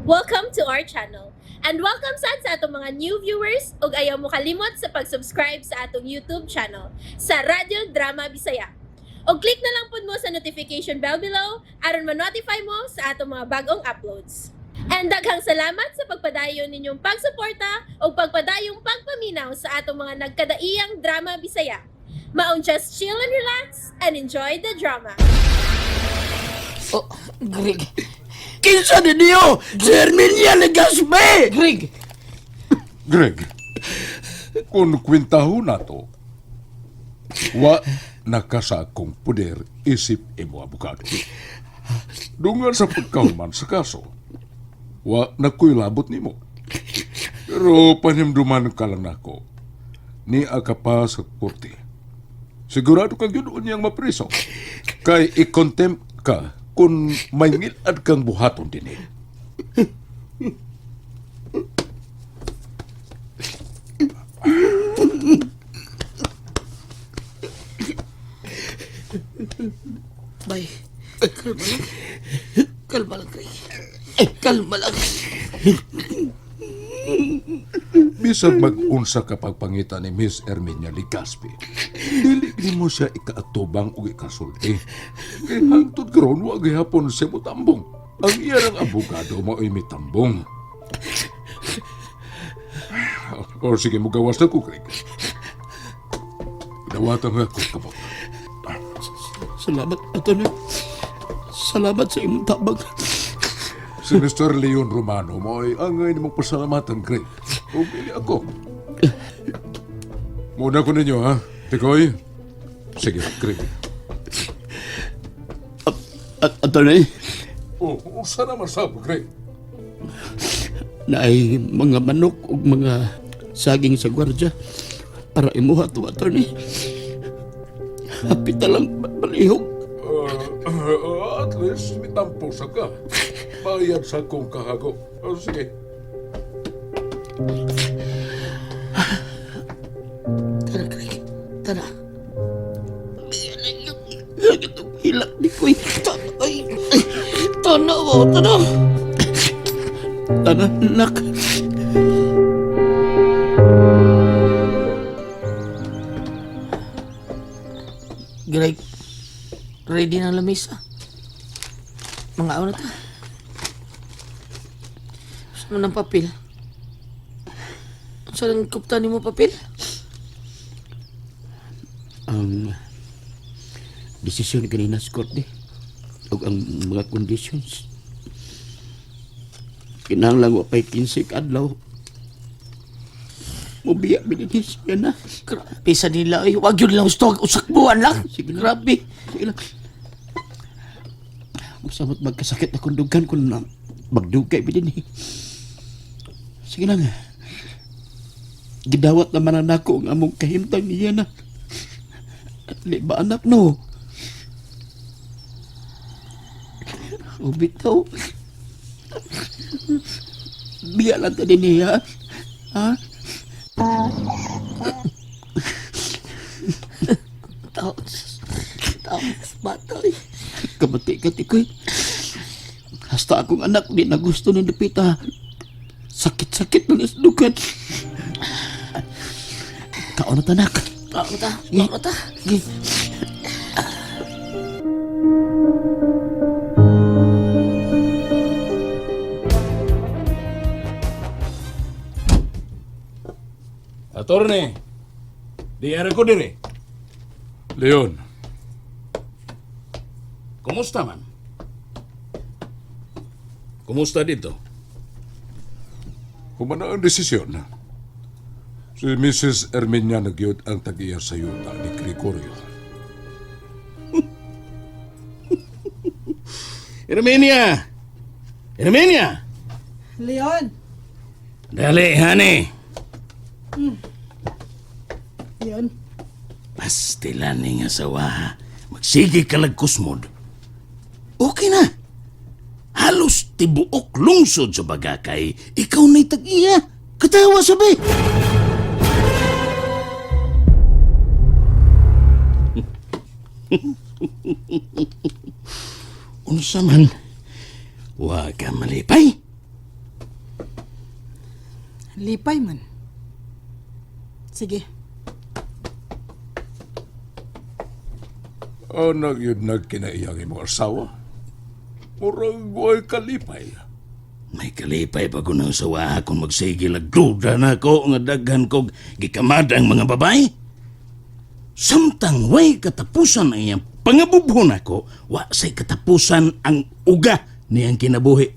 Welcome to our channel. And welcome sad sa atong mga new viewers ug ayaw mo kalimot sa pag-subscribe sa atong YouTube channel sa Radyo Drama Bisaya. Og click na lang pud mo sa notification bell below aron ma-notify mo sa atong mga bagong uploads. And daghang salamat sa pagpadayon ninyong pagsuporta ug pagpadayong pagpaminaw sa atong mga nagkadaiyang drama Bisaya. Maong just chill and relax and enjoy the drama. Oh, Greg. Kinsa ninyo? Si Herminia Legaspi! Greg! Greg, kung kwentaho na to, wa nakasa akong puder isip imo abogado. Dungan sa pagkahuman sa kaso, wa na ko'y labot nimo. Pero panimduman ka lang nako, ni ka pa sa korte. Sigurado kang yun niyang mapriso. Kay i-contempt ka kung may ngilad kang buhaton din eh. Bay, kalma lang. Kalma lang, Greg. Kalma lang. Bisag mag-unsa ka pagpangita ni Miss Herminia Legaspi, dili nimo siya ikaatubang o ikasulti. Kay hangtod karon wa gihapon siya motambong. Ang iyang abogado mao'y mitambong. O sige, mugawas na ko, Greg. Dawatan nga ko kabot. Salamat, Atty. Salamat sa imong tabang. Si Mr. Leon Romano mo'y angay nimong pasalamatan, Greg. O pili ako. Muna ko ninyo, ha? Tikoy? Sige, Greg. Atty. Oh, usa naman sa Greg. Naay mga manok ug mga saging sa gwardya para imuha to, Atty. Hapit na lang balihog. At least, mitampo sa ka. Bayad sa kong kahago. Oh, sige. Tara, Greg. Tara. Itong hilak ni Kuy. Ay, ay, tana mo, tana. Tana, nak. Greg, ready na lamisa. Mga na ta. Saan man ang papel? Saan ang kupta ni mo papel? Ang desisyon kanina sa korte ug ang mga conditions. Kinahanglan wa pay 15 ka adlaw. Mubiya bininis yan na. Grabe sa nila. Ay, wag yun lang gusto. Usak buwan lang. Sige lang. Grabe. Sige lang. Masamot magkasakit na kung dugan kung na magdugay ba din eh. Sige lang. Gidawat naman na nako ang among kahimtang niya na. Di ba anak no? O bitaw. Biya lang ta din niya. Ha? Tao. Tao. Bata. Eh. Kamati ka, tikoy. Hasta akong anak, di na gusto ni Lupita. Sakit-sakit ng isdukan. Kaon na tanak. Tao ta. Tao ta. Sige. Attorney, di ara ko dire. Leon, Kumusta man? Kumusta dito? humana ang desisyon. Si Mrs. Herminia nagyod ang tag-iya sa yuta ni Gregorio. Herminia! Herminia! Leon! Dali, honey. Leon, Pastilan ni nga sawa. Ha. Magsige ka lag kusmod. Okay na. Halos tibuok lungsod sa bagakay, ikaw na'y tag-iya. Katawa sabi. Unsa man, wa ka malipay. Lipay man. Sige. Anak yun nagkinaiyang imong asawa. Murag way kalipay. May kalipay pa ko ng asawa kung magsige lagduda na ko nga daghan kog gikamada ang mga babae. Samtang way katapusan ang iyang pangabubhon ako, wa say katapusan ang uga niyang kinabuhi.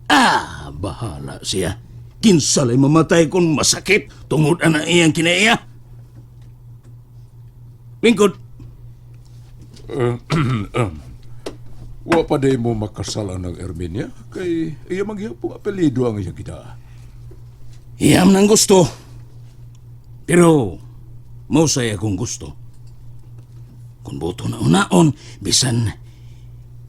Ah, bahala siya. Kinsalay mamatay kung masakit tungod ana iyang kinaiya. Lingkod, Wa pa day mo makasala ng Erminia kay iya manghihapong apelyido ang iyang kita. Iyam nang gusto. Pero, mausay akong gusto. Kung boto na unaon, bisan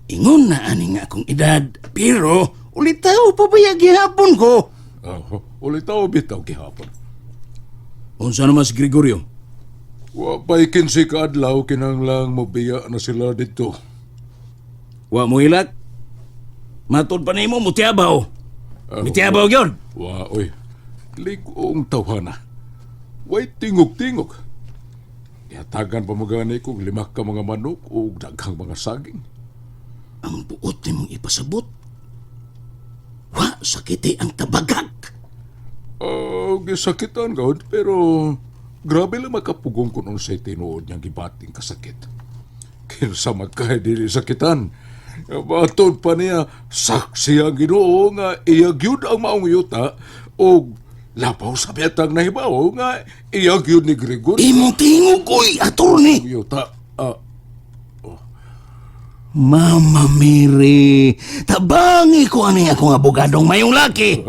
ingon na ani nga akong edad, pero ulitaw pa ba gihapon ko? Oh, ulitaw bitaw gihapon. Unsa naman si Gregorio? Wa pa'y 15 ka adlaw kinahanglang mobiya na sila dito. Wa mo ilak? Matod pa nimo mutiabaw. Ah, Mitiabaw gyud. Wa oy. Lig-ong tawhana. Way tingog-tingog. Ihatagan pa mo gani kong lima ka mga manok o daghang mga saging. Ang buot nimong ipasabot. Wa sakiti ang tabagag. Oh, gisakitan gawd, pero grabe lang makapugong kung unsay tinuod niyang gibating kasakit. Kinsa magkay dili sakitan. Matod pa niya, saksi ang Ginoo nga iya gyud ang maong yuta o labaw sa betang nahibaw nga iya gyud ni Gregorio Imong tingog oy, attorney. ang yuta. Ah, Mama Mary, tabangi ko ani akong abogadong mayong laki.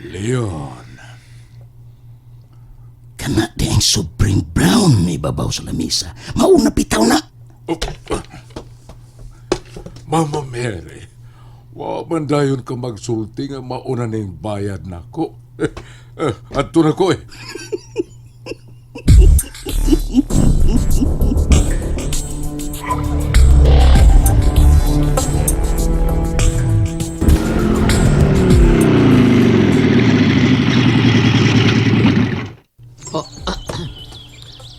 Leon. Kana di ang sobrang brown ni babaw sa lamisa. Mauna bitaw na. Mama Mary, wa man dayon ka magsulti nga mauna ning bayad nako. Eh, adto na ko eh. Oh,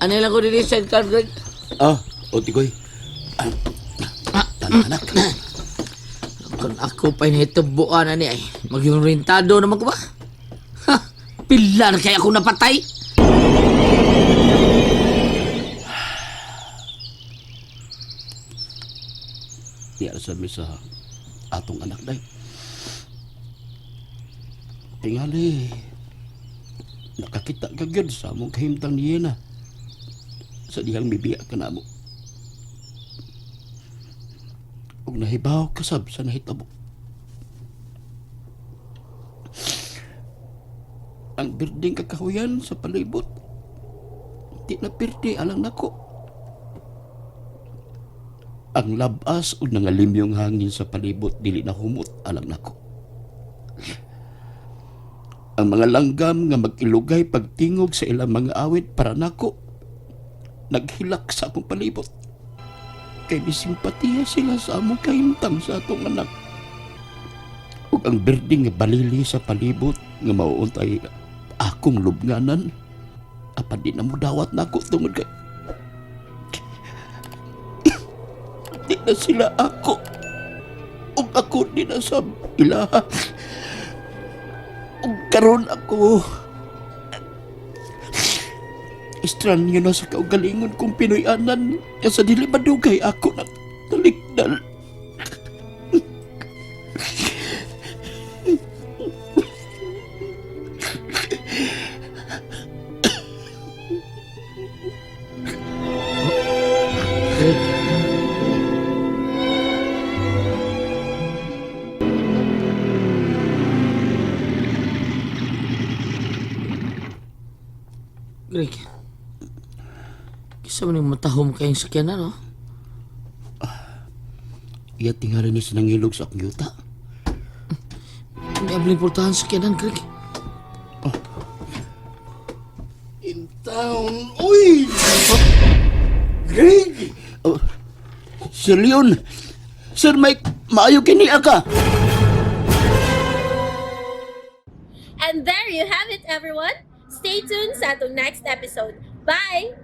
ano lang ko din sa card, Greg? Ah, o Tikoy. Ah, tama anak. Kung ako pa inahitubuan na ni ay, maging rentado naman ko ba? Ha, pila na kaya ako napatay? Diya sa mi sa atong anak day. Tingali, nakakita ka gyud sa among kahimtang niya na. Sa dihang mibiya ka na mo. Ug nahibaw ka sab sa nahitabo. Ang birding kakahuyan sa palibot. Di na pirdi alang nako. Ang labas o nangalimyong hangin sa palibot dili na humot alang nako. Ang mga langgam nga mag-ilugay pagtingog sa ilang mga awit para nako naghilak sa akong palibot. Kay misimpatiya sila sa among kahimtang sa atong anak. Ug ang berding nga balili sa palibot nga mauuntay akong lubnganan apan di na mo dawat nako tungod kay di na sila ako. Ug ako di na sa ilaha. Ug karon ako. Estranyo na sa kaugalingon kong Pinoy-anan. Kaya sa dili madugay ako na talikdal. Greg. Greg. Kisa man yung matahom kayong sakyanan, no? Iya tingali ni sinangilog sa akong yuta. May abling portahan sa sakyanan, Greg. In town, uy! Greg! Oh, Sir Leon! Sir Mike, maayo kini ka! And there you have it, everyone. Stay tuned sa atong next episode. Bye!